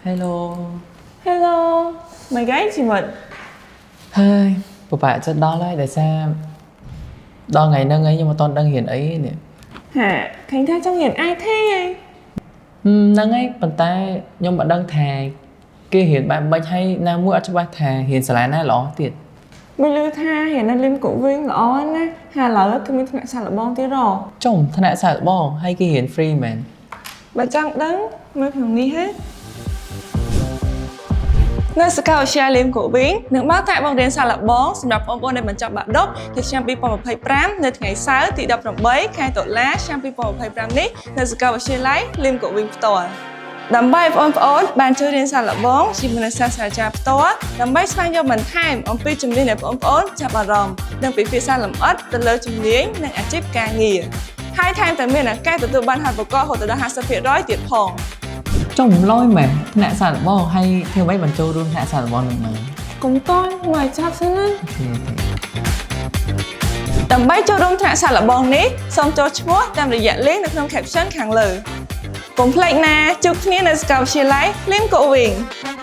Hello. Hello មិនហ្គេជីវិត? ហើយពិបាកចិត្តដល់ហើយដោយសារដល់ថ្ងៃហ្នឹងឯងខ្ញុំអត់ទាន់ដឹងរៀនអីនេះ។ ហាឃើញថាចង់រៀន IT ឯង? ហ្នឹងហើយប៉ុន្តែខ្ញុំមិនដឹងថាគេរៀនបែបម៉េចហើយណាមួយអត់ច្បាស់ថារៀនសាលាណាល្អទៀត។ មិនឮថារៀននៅLimkokwing ល្អណាស់ហើយឥឡូវគឺមានថ្នាក់សាកល្បងទៀតហ៎។ ចុំថ្នាក់សាកល្បងហើយគេរៀន free មែន? បើចង់ដឹងមើលក្នុងនេះហ៎។នៅសាកលវិទ្យាល័យ Limkokwing នឹងបើកថ្នាក់បង្រៀនសាកល្បងសម្រាប់បងប្អូនដែលបញ្ចប់បាក់ឌុបនៅឆ្នាំ2025នៅថ្ងៃសៅរ៍ទី18ខែតុលាឆ្នាំ2025នេះនៅសាកលវិទ្យាល័យ Limkokwing ផ្ទាល់ដើម្បីឲ្យបងប្អូនបានចូលរៀនសាកល្បងជាមួយនឹងសាស្ត្រាចារ្យផ្ទាល់ដើម្បីស្វែងយល់បន្ថែមអំពីជំនាញដែលបងប្អូនចាប់អារម្មណ៍និងពិភាក្សាលម្អិតទៅលើជំនាញនិងអាជីពការងារហើយថែមទាំងមានឱកាសទទួលបានហត្ថបករហូតដល់50%ទៀតផង។ ចុំឡយមែនថ្នាក់សាកល្បងហើយធ្វើម៉េចបានចូលរួមថ្នាក់សាកល្បងនឹងមើល? កុំតន់មកឲ្យចាប់សិនណា។ OK។ ដើម្បីចូលរួមថ្នាក់សាកល្បងនេះសូមចូលឈ្មោះតាមរយៈ link នៅក្នុង caption ខាងលើ។កុំភ្លេចណាជួបគ្នានៅសាកលវិទ្យាល័យ Limkokwing។